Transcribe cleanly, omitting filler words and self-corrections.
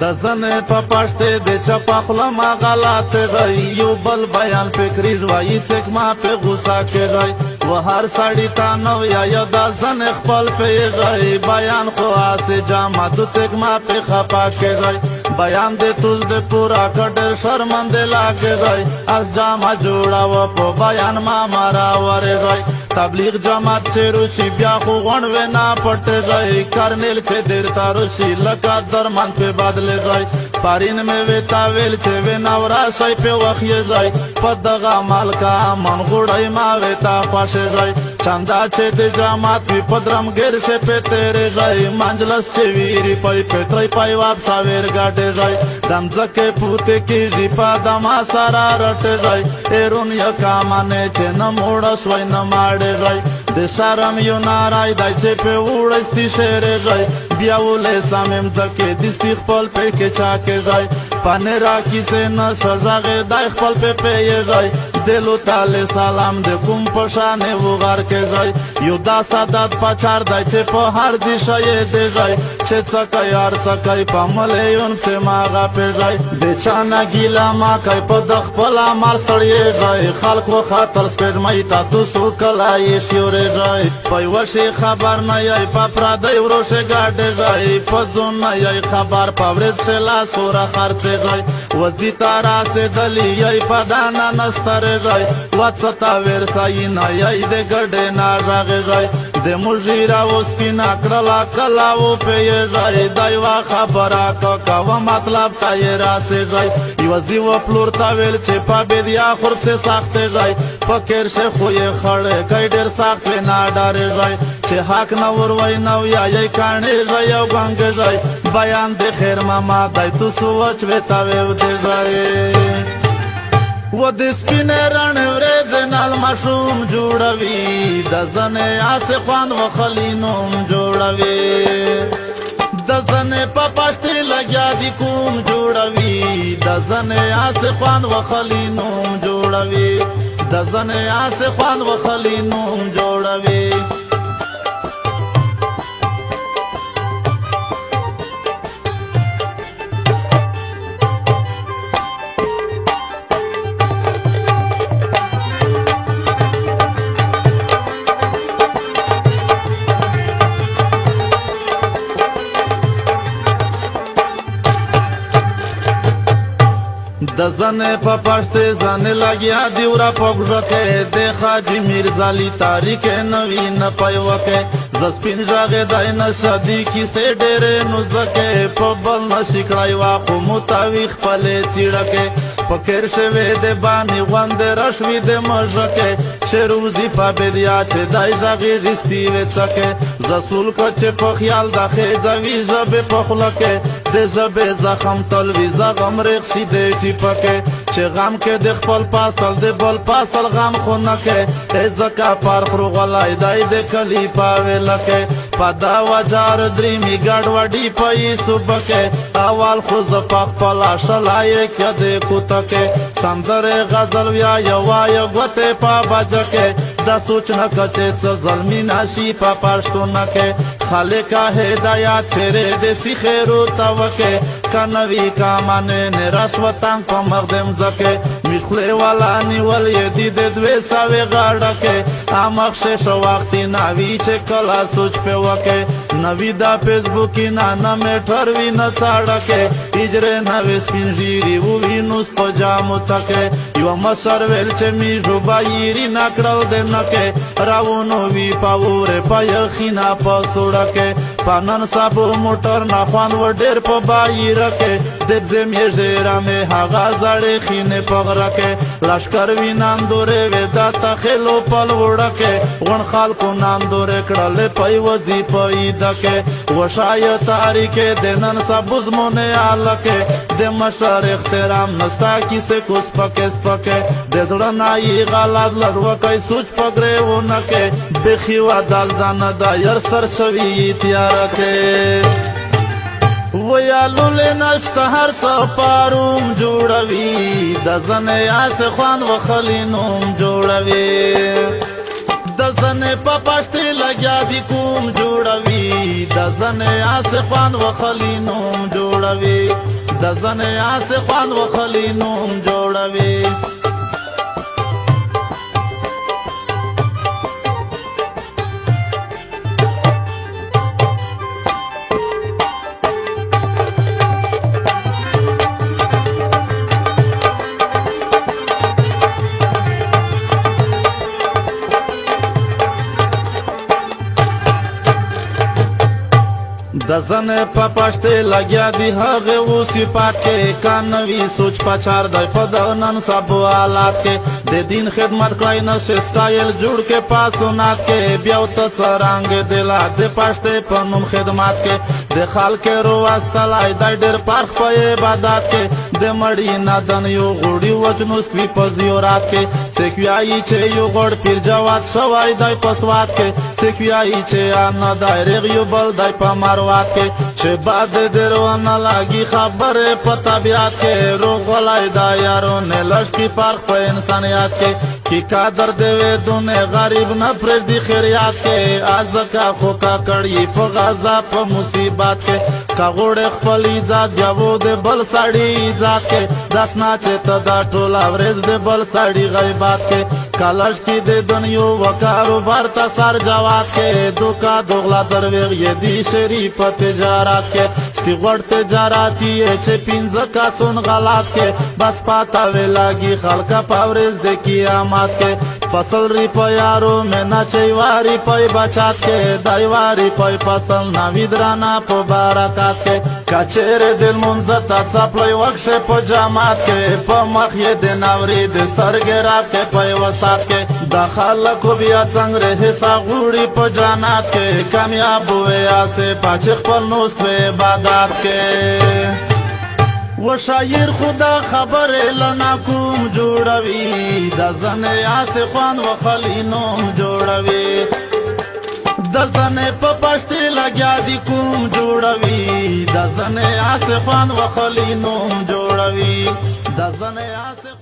د زنې په پښتې د چپه خوله ما غلط دی، یو بل بیان فکري ژوایي څوک ما په غوسه کېږی. و هر سړي ته نو یا یو د زنې خپل پېږی، بیان خو هسې جامه دو څوک ما په خپه کېږی. بیان دې توز دې پورا کړ ډېر شرمندې لاګېږی، اس جامه جوړاوه په بیان ما مرا ورېږی. تبلیغ جماعت چې روشي بیا خو غونډ وینا پټېږی، کرنیل چې درته روشي لکه درمند پې بدلېږی. پارین مې ویتا ویل چې وینا وراشئ پې وخیېږی، په دغه مالکه من غوړی ما ویتا خوښېږی. چندا چې د جماعت وي په درمګیر شې پې تېرېږی، منجلس چې ویري پی پې تری پی واپسا ویر ګډېږی. د مځکې پورته کېږي په دما سره رټېږی، ایرون یې کامنې چې نه موړه شوی نه ماړېږی. د شرم یو ناری دی چې پې وړستی شعرېږی، بیا ولې سمې مځکې دستي خپل پې کې چا کېږی. پنې را کیسې نه شل ږغې دی خپل پې پیېږی، دلو تاله سلام د کوم په شانې وغر کېږی. یو دا سادات پچار دی چې په هر ځای شیې دیږی، چې څه کوي هر څه کوي په ملیون پسې ما غپېږی. د چا نه ګیله ما کوي په د خپل عمل ستړیږی، خلک وختل سپېږمۍ ته تو څو کله یې شیورېږی. په یوه شي خبر نه یی په پردی ورو شي ګډېږی، په ځون نه یی خبر په ورځ شي لاسوره خرڅېږی. وځي ته رسېدلي یی په دانه نه سترېږی، وڅه ته ورسایي نه یی د ګډې نه غږېږی. د موږي راوسپینه کړله کله وپېږی، دا یوه خبره که کوه مطلب ته یې رسېږی. یوه ځي و پلور ته ویل چې په بېدیا خور پسې سختېږی، فکر شي خو یې خړې کوي ډېر سخت وي نه ډارېږی. چې حق نه وروی نو یا یې کاڼېږی او ګنګېږی، بیان د خیر ماما دی تو سوچ وې ته وودېږی. و د سپینې رڼې ورځې نال ماشوم جوړوي، د زنې هسې خوند وخلي نوم جوړوي. د زنې په پښتې لګیا دي کوم جوړوي، د زنې هسې خوند وخلي نوم جوړوي. د زنې هسې خوند وخلي نوم جوړوي. د زنې په پښتې زنې لګیا دی ورا په ګوزه کې، د حاجي میرزالي تاریخ نوي نه پیوکې. زه سپین ږغې دی نه شدي کیسې ډېرې نو ځکه په بل نه شي کړی وا خو متاوي خپلې څیړکې. فکر شوې د باندې غوندې رشوي د مژکې، چې روزي په بېدیا چې دی ږغېږي ستي وې څکې. زه سول که چې په خیال د خېزه وي ژبې په خوله کې، د ژبې زخم تل وي زغم ریښ شي د ټیپکې. چې غم کې د خپل پاسل د بل پاسل غم خو نه کې، ځکه پر خرو غلی دی د کلي په ویله کې. په دا وجار درېمي ګډوډي په یې صوبه کې، اول خو زه په خپله شلایې کې د کوته کې. سندرې غزل ویایه وایه ګوتې په بجه کې، دا سوچ نه که چې څه زلمي نه شي په پښتونه کې. خالقه هدایت چېرې د سي خیرو ته وکې، که نه وي کامنې نه رشوتان په مخ د مځکې. میخولې والا نیول یې دي د دوې سوې غاړه کې، امخ شیشه وختي نه وي چې کله سوچ پې وکې. نوي دا فیسبوکي نه نه میټر وي نه سړکې، اجرې نه وي سپین ږیري ووینو په جامو تکې. یوه مشر ویل چې میږو بایري نه کړل د نکې، راونو وي په اورې په یخینا په سوړه کې. په نن سبا موټر نه خوند و ډېر په بایره کې، د بزې مې ژیره مې هغه زړې خینې په غره کې. لشکر وي ناندورې وې دا تخیلو په لوړه کې، غوڼ خلکو ناندورې کړلې په وځي په عیده کې. وشایه تاریکې د نن سبا زمونې آله کې، د مشر احترام نستا کیسې کو سپکې سپکې. د زړه نه یې غلط لږ وکئ سوچ په ګرېوونه کې، بیخي ودل ځانه دا یر ستر شوي تیاره کې. ویا لولې نشته هر څه پاروم جوړوي، د زنې هسې خوند وخلي نوم جوړوي. د زنې په پښتې لګیا دي کوم جوړوي، د زنې هسې خوند وخلي نوم جوړوي. جوړوي. د ځنې آسې خوان وخلی نوم جوړوي. د ځنې په پښتې لګیا دي هغې و صفات کې، کا نوي سوچ پچار دی په دغه نن سبو حالات کې. د دین خدمت کړی نه شي سټایل جوړ کې پاسونات کې، بیا ته څه رنګ دلا د پښتې په نوم خدمات کې. د خلک روستلی دی ډېر پرخ په عبادات کې، د مړي نه دن یو غوړي وجنو سوي په زیورات کې. څوک وایي چې یو غوړ پیر جواد شوی دی په سوات کې، څوک وایي چې انا دی ریغ یو بل دی په مروات کې. چې باد دې ونه لاګي خبرې په طبیعت کې، روغ غلی دا یارونه لږ کی فرق په انسانیت کې. کی قدر دې وې دونه غریب نه پرېږدي خیریات کې، ازکه خو کاکړ یې په غذا په مصیبت کې. که غوړې خپل عزت بیا و د بل سړي عزت کې، داس نه چې ته دا ټوله ورځ د بل سړي غیبت کې. کلش کې د دنیو و کاروبار ته سر جواد کې، دوکا دوغلا درویغ یې دي شری په تجارت کې. ستی غوړ تجارتي یې چې پنځه کسون غلط کې، بس پاته وې لاګي خلکه په ورځ د قیامت کې. فصل ری په یارو مې نه چې واري په بچات کې، دای واري په فصل نوید رانا په برکات کې. کچېرې د لمونځه ته څپلۍ وکښې په جماعت کې، په مخ یې د ناورې د سترګې راکې په یوه ساعت کې. د خلکو بیا څنګه حصه غوړي په جنت کې، کامیاب وې هسې پاچې خپل نوست په عبادت کې. و شاعر خدا خبرې لنا کوم جوړوي، د ځنې آسې خوان وخلی نوم جوړوي. د ځنې په پښتې لګیا دي کوم جوړوي، د ځنې آسې خوان وخلی نوم جوړوي. د ځنې آسې